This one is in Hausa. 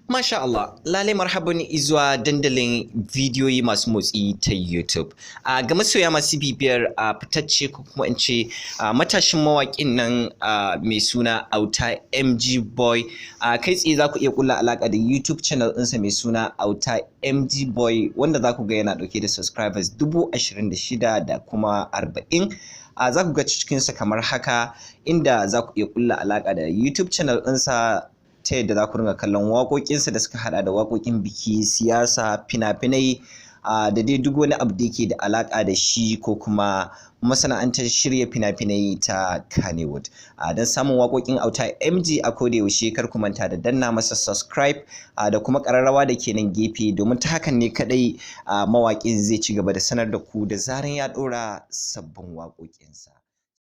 Masha Allah, lale marhaban izuwa dandalin bidiyoyi masu motsi ta YouTube. A ga masoya masu bibiyar a fitacce ko kuma in ce matashin mawaƙin nan mai suna Auta MG Boy, a kai tsaye za ku iya kulla alaƙa da YouTube channel ɗinsa mai suna Auta MG Boy, wanda za ku ga yana ɗauke da subscribers 26,040 da kuma 40. A za ku ga cikinsa kamar haka, inda za ku iya kulla alaƙa da YouTube channel ɗinsa ta yadda za ku ringa kallon waƙoƙinsa da suka haɗa da waƙoƙin biki, siyasa, fina-finai, da dai duk wani abu da yake da alaƙa da shi ko kuma masana'antar shirya fina-finai ta Kannywood. Don samun waƙoƙin Auta MG a koda yaushe, kar ku manta da danna masa subscribe da kuma ƙararrawa da ke nan gefe, domin ta hakan ne kaɗai mawaƙin zai ci gaba da sanar da ku da zaran ya ɗora sabbin waƙoƙinsa.